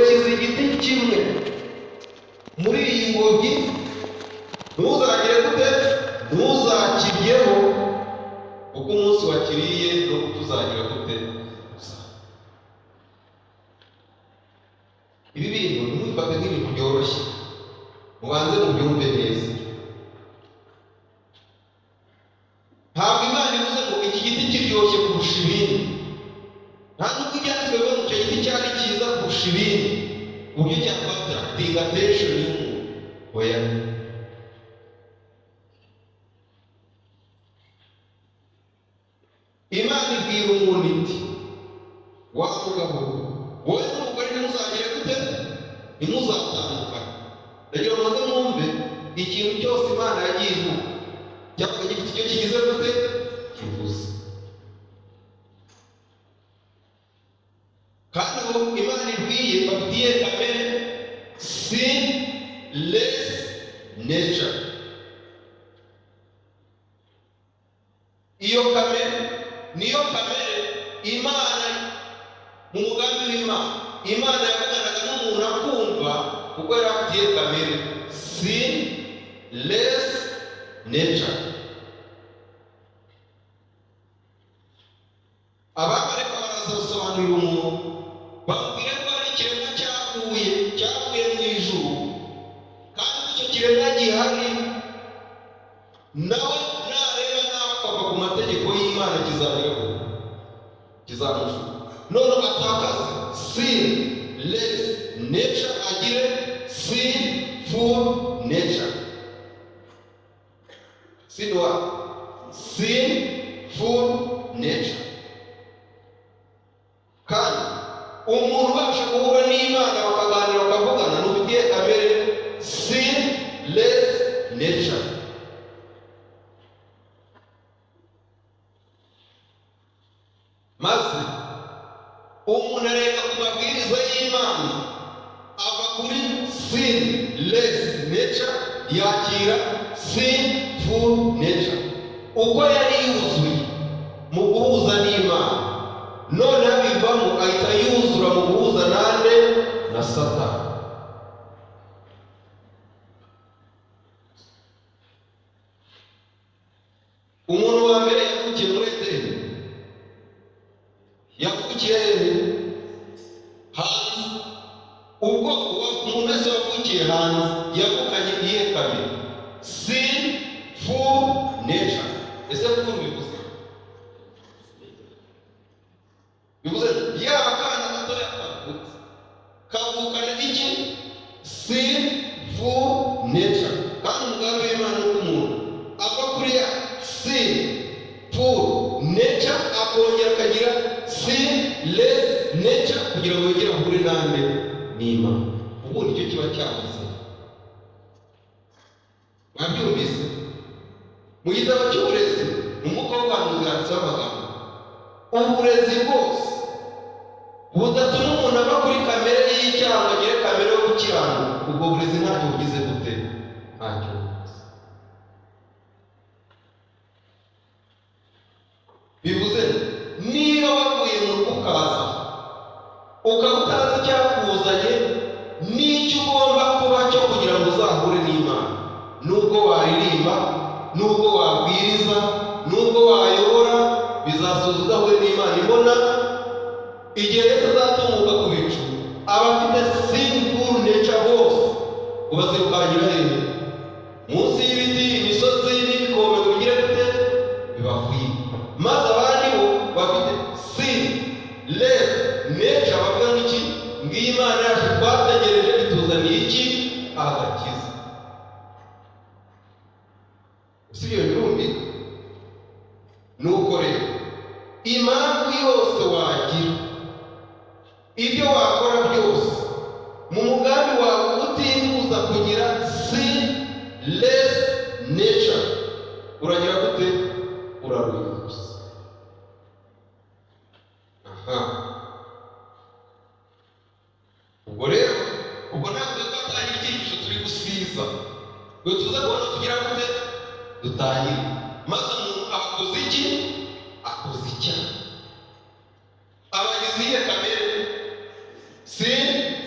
nshyize igiti kimwe muri iyi ngobyi, ntuzagire gute? Ntuzakiryeho, kuko umunsi wakiriye no tuzagira gute? Ibi bintu ntimubifate nk'ibintu byoroshye, mubanze mubyumve neza. Ntabwo Imana ivuze ngo iki giti kiryoshye kurusha ibindi, nta nubwo ibyanditswe bivuga ngo icyo giti cyari cyiza kurusha ibindi ku buryo cyakwa attention y'umuntu. Oya, Imana ibwira umuntu iti wa mugabo wowe n'umugore ntimuzagire gute? Ntimuzatandukane. Ndagira ngo mubanze mwumve ikintu cyose Imana yagiye ivuga cyabaga gifite icyo kigize gute? Kivuze. Kandi abo Imana ibwiye bafitiye kamere sinless nature. Iyo kamere niyo kamere Imana mu mugambi w'Imana, Imana yavuganaga n'umuntu akumva kuko yari afitiye kamere sinless nature. Abamarayika baraza basobanurira umuntu, bamubwira ko hari ikiremwa cyaguye mu ijuru, kandi icyo kiremwa gihari nawe nareba nawe akava ku mategeko y'Imana kizageraho kizamushuka, none atakaze sinless nature agire sinful nature. Sin what? Sinful nature. Kandi umuntu ubasha guhura n'Imana bakaganira bakavugana n'ufitiye kamere sinless nature. Maze umuntu arenga ku mabwiriza y'Imana ava kuri sinless nature yakira sinful nature. Uko yari yuzuye mu guhuza n'Imana, none abivamo ahita yuzura mu guhuza nande? Na Satani. Umuntu wa mbere yavukiye muri Edeni, yavukiye hanze. Ubwo umuntu wese wavukiye hanze yavukanye iyihe kamere? Sinful nature. Ese full bivuze? Bivuze yaba akana gatoya kavutse kavukana iki? Sinful nature. Kandi umugambi w'Imana ni uko umuntu ava kuri ya sinful nature akongera akagira sinless nature kugira ngo yongere ahure nande? N'Imana. Ubundi icyo kiba cyabuze. Mwabyumvise? Mu gitabo cy'uburezi mu mwuka w'ubuhanuzi handitseho amagambo, uburezi bwose budatuma umuntu ava kuri kamere y'icyaha ngo agire kamere yo gukiranuka, ubwo burezi ntacyo bugize gute? Ntacyo bugize. Bivuze niba wavuye mu rugo ukaza ukaba utazi icyakuzanye n'icyo ugomba kuba cyo kugira ngo uzahure n'Imana, nubwo waririmba, nubwo wabwiriza, nubwo wayobora, bizasoza udahuye n'Imana ibona. Igihe Yesu azatunguka ku bicu, abafite sinful nature bose ubazirukankira hehe? Munsi y'ibiti, imisozi n'ibikombe ngo bigire gute? Bibakwiye. Maze abandi bo bafite sinless nature bavuga ngo iki? Ngiyi Imana yacu twategereje ituzaniye iki? Agakiza. Si ibyo birumvikana? Nuko rero impamvu yose wagira, ibyo wakora byose mu mugambi wawe utifuza kugira sinless nature, uragira gute? Uraruhuza. Aha, ubwo rero ubwo ntabwo twatangira icyigisho turi gusiza, ngo tuze kubona tugira gute? Dutangire. Maze umuntu abakoze iki? Akoze icyaha. Abagize iyihe kamere? Sinless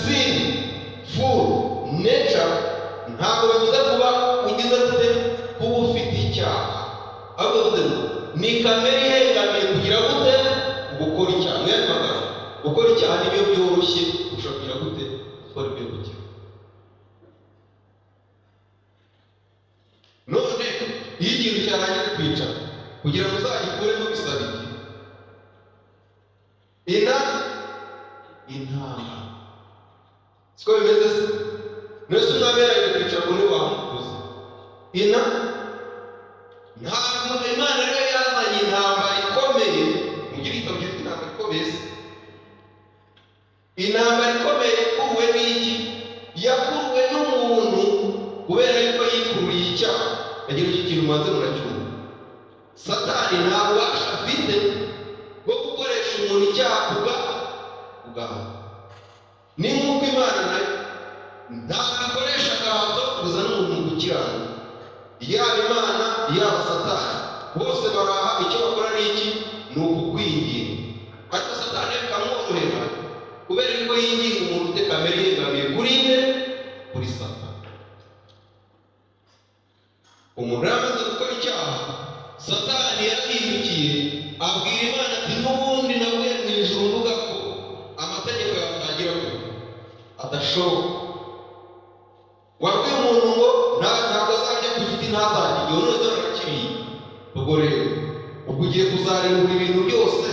Sinful nature ntabwo bivuze kuba ugize gute, kuba ufite icyaha, ahubwo bivuze ngo ni kamere ihengamiye kugira gute, gukora icyaha. Mu yandi magambo, gukora icyaha nibyo byoroshye kurusha kugira gute, gukora ibyo gukira. None iyo ikintu cyarangije kwicara, kugira ngo uzagikuremo bisaba iki? Intambara. Siko bimeze se? None se umwami yarangije kwicara ngo niwe wamukuza? Ntabwo Imana rero yazanye intambara ikomeye. Mugire igitabo cyitwa intambara ikomeye se? Intambara ikomeye yakuruwe n'iki? Yakuruwe n'umuntu kubera yuko yikururiye icyaha. Yagira iki kintu mubanze muracyumva. Satani nta bubasha afite bwo gukoresha umuntu icyaha kugahato. Ni nk'uko Imana nayo ntabwo ikoresha agahato kuzana umuntu gukiranuka. Yaba Imana yaba Satani bose baraha, icyo bakora ni iki? Ni ukukwinginga. Ariko Satani bikamworohera kubera yuko yinginga umuntu ufite kamere yegamiye kuri nde? Kuri Satani. Umuntu yamaze gukora icyaha, Satani yarahindukiye abwira Imana ati n'ubundi navuye mu ijuru mvuga ko amategeko yawe atagira ko adashoboka. Wabwiye umuntu ngo ntabwo azarya ku giti ntazarye, igihe none dore arakiriye. Ubwo rero ubwo ugiye kuzarimbura ibintu byose,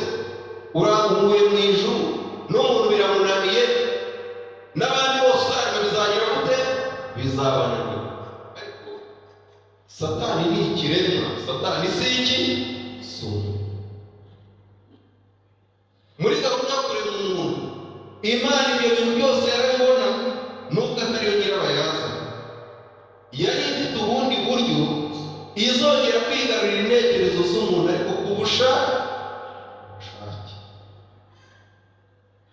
uranguye mu ijuru n'umuntu biramunaniye, n'abandi bose uzarima bizagira gute? Bizabananira. Ariko Satani ni ikiremwa, Satani si iki? Si umuntu. Muri gahunda yo kurema umuntu, Imana ibyo bintu byose yarabibona, nubwo atariyo nyirabayazana. Yari ifite ubundi buryo izongera kwigarurira intekerezo z'umuntu, ariko ku bushake.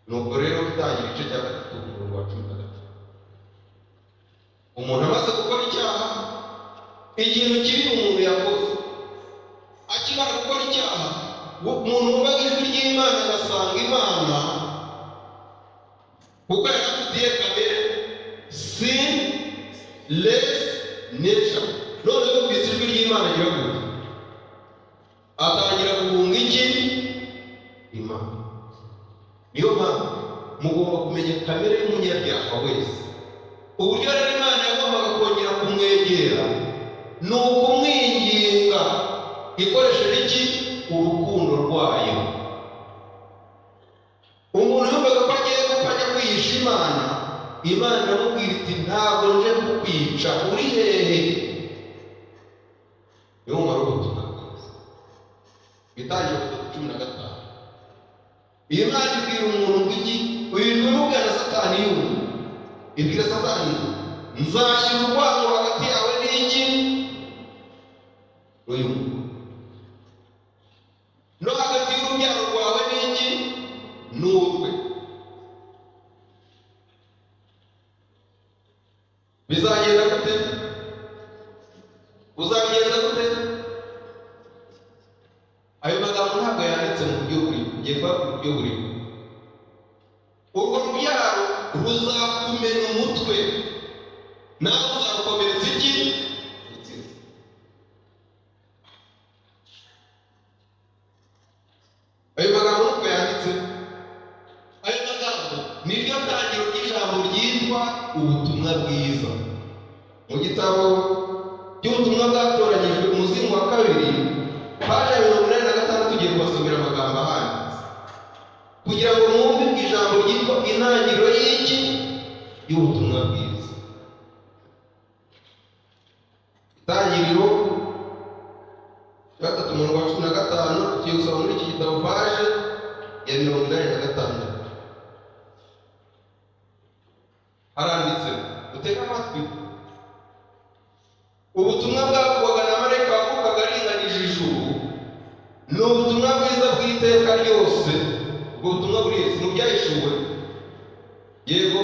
Nuko rero gutangira igice cya 3 umurongo wa 13. Umuntu amaze gukora icyaha, ikintu kibi umuntu yakoze, akimara gukora icyaha, umuntu wumvaga ijwi ry'Imana agasanga Imana, kuko yari afitiye kamere sinless nature. None yumvise ijwi ry'Imana agira gute? Atangira guhunga iki? Imana. Niyo mpamvu mugomba kumenya kamere y'umunyabyaha wese. Uburyo rero Imana yagombaga kongera kumwegera ni ukumwinginga ikoresheje iki? Urukundo rwayo. Umuntu yumvaga ko agiye gupfa ajya kwihisha Imana, Imana iramubwira iti ntabwo nje kukwica, uri hehe? Niwo mumaro w'ubutumwa bwiza. Itangiriro 3:15. Imana ibwira umuntu ngo iki? Uyu ni na Satani yumva. Ibwira Satani ngo nzashyira urwango hagati yawe n'iki? Uyu muntu. No hagati y'urubyaro rwawe n'iki? N'urwe. Bizagenda gute? Uzabigenza gute? Ayo magambo ntabwo yanditse mu buryo buri, ngiye kuba mu buryo buri. Urwo rubyaro ruzakumena umutwe, nawe uzarukomeretsa iki? Igitsina. Ayo magambo ntabwo yanditse. Ayo magambo niryo tangiro ry'ijambo ryitwa ubutumwa bwiza. Mu gitabo cy'ubutumwa bwatoranyijwe umuzingo wa 2 paji ya 86 tugiye kubasomera amagambo ahanditse kugira ngo mwumve ijambo ryitwa intangiriro y'iki? Y'ubutumwa bwiza. Itangiriro 3 umurongo wa 15 tugiye gusoma muri iki gitabo paji ya 86. Haranditse, utega amatwi. Ubutumwa bwavugwaga na marayika wavukaga aringanije ijuru ni ubutumwa bwiza bw'iteka ryose. Ubwo butumwa buri wese mu byahishuwe, yego,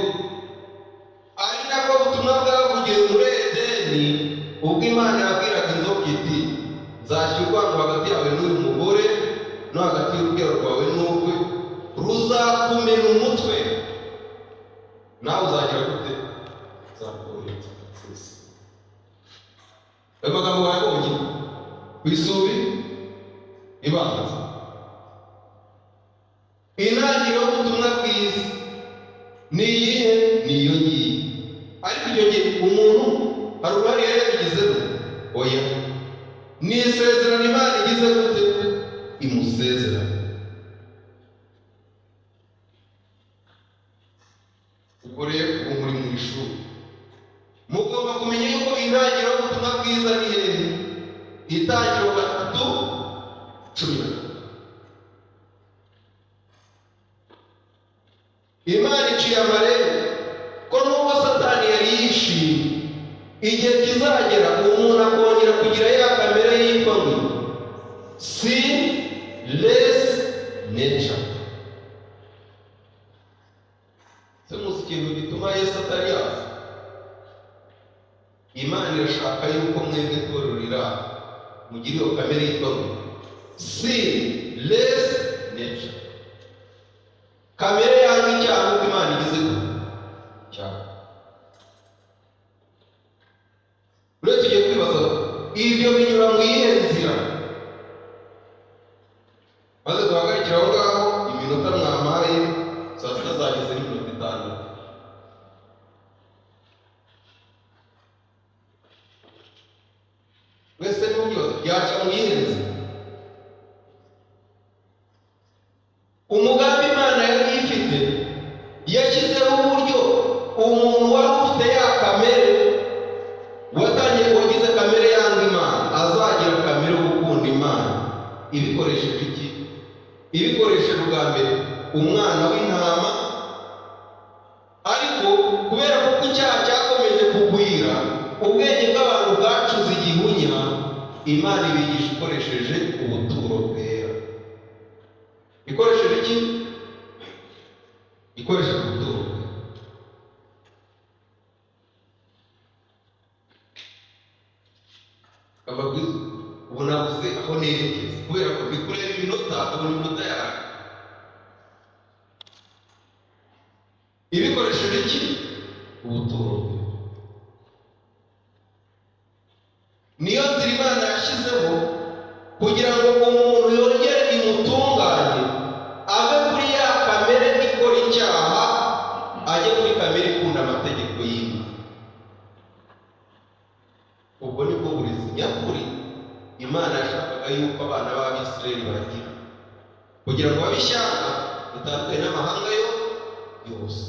ari nabwo butumwa bwavugiwe muri Edeni ubwo Imana yabwiraga inzoka iti nzashyira urwango hagati yawe n'uyu mugore no hagati y'urubyaro rwawe n'urwe, ruzakumena umutwe Nawe uzagira gute? Nzakorohereza. Ayo magambo wayabonye ku isubi ibanza. Intangiriro y'ubutumwa bwiza ni iyihe? Ni iyo ngiyo. Ariko icyo gihe umuntu hari uruhare yari yabigizemo? Oya. Ni isezerano Imana igize gute? Imusezerano. Ubwo rero ubu muri mu ishuri mugomba kumenya yuko intangiriro y'ubutumwa bwiza ni hehe? Itangiriro 3:13. Imana iciye amarembo ko nubwo Satani yari yishimye, igihe kizagera umuntu akongera kugira ya kamere yitwa ngo sinless nature. Se muzi ikintu gituma Yesu atari yaza? Imana irashaka yuko mwebwe torero riraha mugira iyo kamere yitwa ngo sinless nature. Kamere yanga icyaha nk'uko Imana igize cyaha. Rero tugiye kwibaza ibyo binyura mu iyihe nzira? Maze duhagarikire aho ngaho, iminota mwampaye saa sita zageze n'iminota 6. Mwese nimubyibaza byaca mu iyihe nzira? Umugambi Imana yari ifite, yashyizeho uburyo umuntu wari ufite ya kamere, watangiye wagize kamere yanga Imana, azagira kamere yo gukunda Imana. Ibikoresheje iki? Ibikoresheje bwa mbere umwana w'intama. Ariko kubera ko icyaha cyakomeje kugwira, ubwenge bw'abantu bwacuze igihunya, Imana ibigisha ikoresheje ubuturo bwera. Ikoresheje iki? Ikoresheje ubuturo bwera. Ubu nabuze aho nerekeza kubera ko ndi kureba iminota, akabona iminota yawe. Ibikoresheje iki? Ubuturo bwera. Niyo nzira Imana yashyizeho kugira ngo umuntu yongere imutunganye, ave kuri ya kamere ikora icyaha, ajye kuri kamere ikunda amategeko y'Imana. Ubwo nibwo burezi nyakuri Imana yashakaga yuko abana b'Abisirayeli bagira, kugira ngo babe ishyanga ritandukanye n'amahanga yo yose.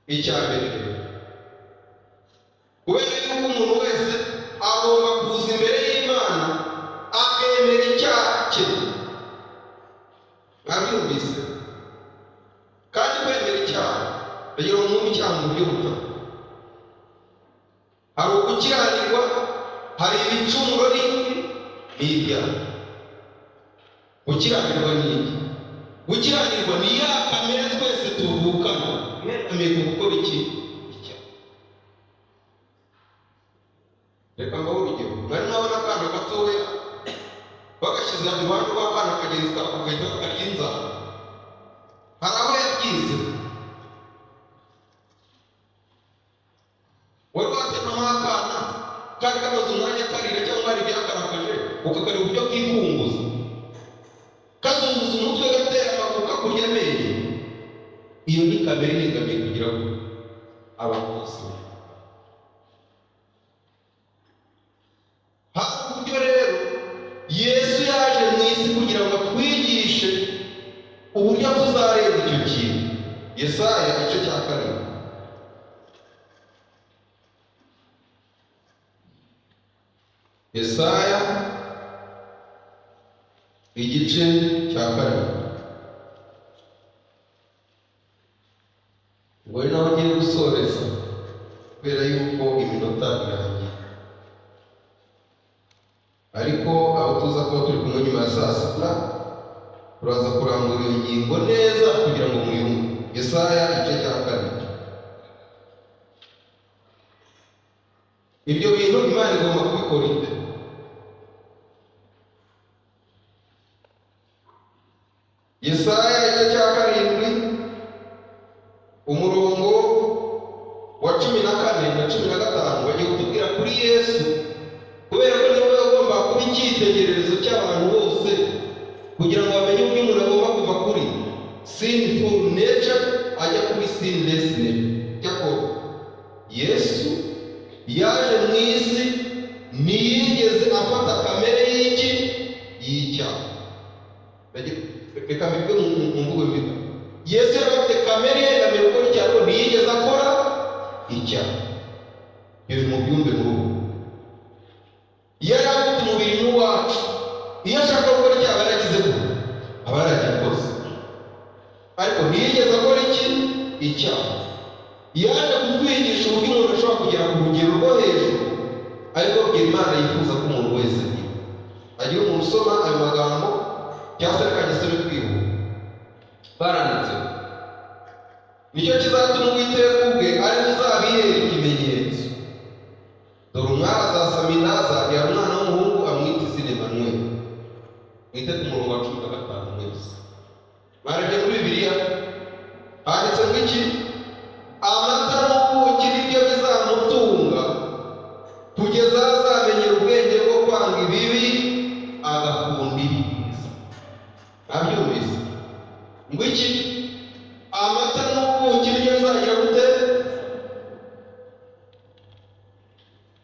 Icya mbere rero, kubera yuko umuntu wese agomba kuza imbere y'Imana akemera icyaha cye. Mwabyumvise? Kandi kwemera icyaha, ndagira ngo mwumve icyaha mu buryo butatu. Hari ugukiranirwa, hari ibicumuro n'ibyaha. Gukiranirwa ni iki? Gukiranirwa ni ya kamere twese tuvukana, yemeye gukora iki? Icyaha. Reka mbahe urugero. Mwari mwabona akana gatoya bagashyize iruhande rw'akana kagenzi kako gahita kakarya inzara. Hari aho yabyize. Wari wateramo akana kari kamaze umwanya karira cyangwa hari ibyakarakaje, ukakareba uburyo bw'ikunguza, kazunguza umutwe, gatera amaguru, kakurya amenyo. Iyo ni kamere ihengamiye kugira ngo abantu bose. Hari uburyo rero Yesu yaje mu isi kugira ngo atwigishe uburyo tuzareba icyo kintu. Yesaya igice cya 2. Yesaya igice cya 2. Ubwo ari naho ngiye gusoreza kubera yuko iminota irangiye. Ariko abo tuza kuba turi kumwe nyuma ya saa sita, turaza kurambura iyo ngingo neza kugira ngo muyumve. Yesaya igice cya 2. Ibyo bintu Imana igomba kubikora ite? Yesaya igice cya 7 Umurongo wa 14 na 15 bagiye kutubwira kuri Yesu, kubera ko niwe ugomba kuba icyitegererezo cy'abantu bose kugira ngo bamenye uburyo umuntu agomba kuva kuri sinful nature ajya kuri sinless nature. Cyakora Yesu yaje mu isi ntiyigeze afata kamere y'iki y'icyaha. Reka mbivuge mu mvugo mbi. Yesu yari afite kamere yegamiye gukora icyaha, ariko ntiyigeze akora icyaha. Ibyo mubyumve mu rugo. Yari afite umubiri nk'uwacu, iyo ashaka gukora icyaha aba yaragize gute? Aba yaragikoze, ariko ntiyigeze akora iki? Icyaha. Yaje kutwigisha uburyo umuntu ashobora kugera ku rugero rwo hejuru, ariko bwira Imana yifuza ko umuntu wese agira. Agira umuntu usoma ayo magambo cyangwa se reka gisome twihuta. Baranditse, nicyo kizatuma Uwiteka ubwe ari uzabihera ikimenyetso. Dore umwari azasama inda, azabyara umwana w'umuhungu, amwita izina Emanuweli. Mwite ku murongo wa 15 mwese. Barebye muri Bibiliya handitse ngo iki? Amata n'ubuki nibyo bizamutunga kugeza azamenyera ubwenge bwo kwanga ibibi agakunda ibyiza. Nabyumvise ngo iki? Amata n'ubuki nibyo bizagira gute?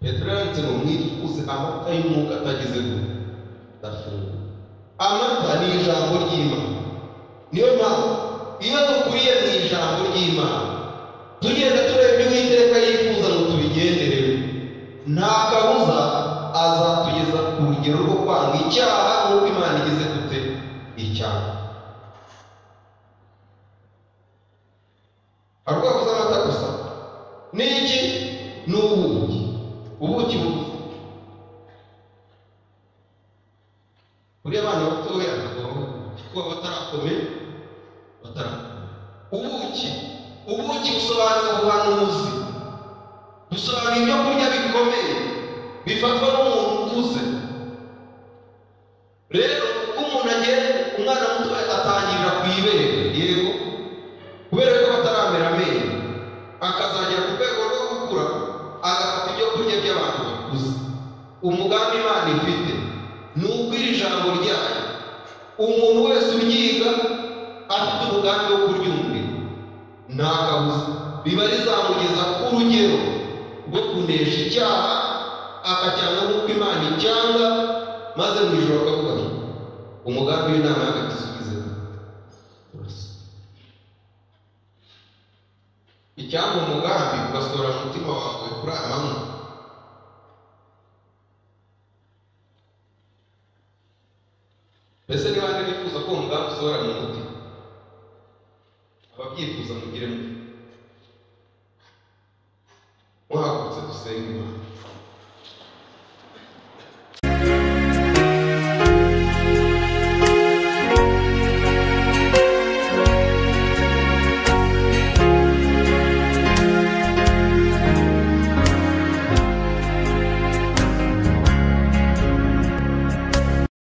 Petero yanditse ngo mwifuze amata y'umwuka atagize gute? Adafunguye. Amata ni ijambo ry'Imana. Niyo mpamvu iyo dukuriye mu ijambo ry'Imana tugenda tureba ibyo Uwiteka yifuza ngo tubigenderere, nta kabuza azatugeza ku rugero rwo kwanga icyaha nk'uko Imana igeze gute icyaha. Hari ubwoko bw'amata gusa n'iki? Ni ubuki. Ubuki bugufi buriya abana batoya ntabwo kuba batarakomeye batarakomeye. Ubuki, ubuki busobanura ubuhanuzi, busobanura ibyo kurya bikomeye bifatwa n'umuntu ukuze. Rero uko umuntu agenda, umwana muto atangirira ku ibere, yego, kubera ko bataramera amenyo, akazagera ku rwego rwo gukura agafata ibyo kurya by'abantu bakuze. Umugambi Imana ifite ni uko iri jambo ryayo umuntu wese uryiga afite umugambi wo kuryumvira, nta kabuza riba rizamugeza ku rugero rwo kunesha icyaha, akacyanga nk'uko Imana icyanga, maze mu ijoro akavuga ngo umugambi w'inama y'agakiza ugize urasa. Icyampa umugambi ugasohora mu mutima wawe kuri aya manywa. Mbese niba bande bifuza ko umugambi usohora mu mutima? Ababyifuza mugire mutyo. Muhagurutse dusenga Imana.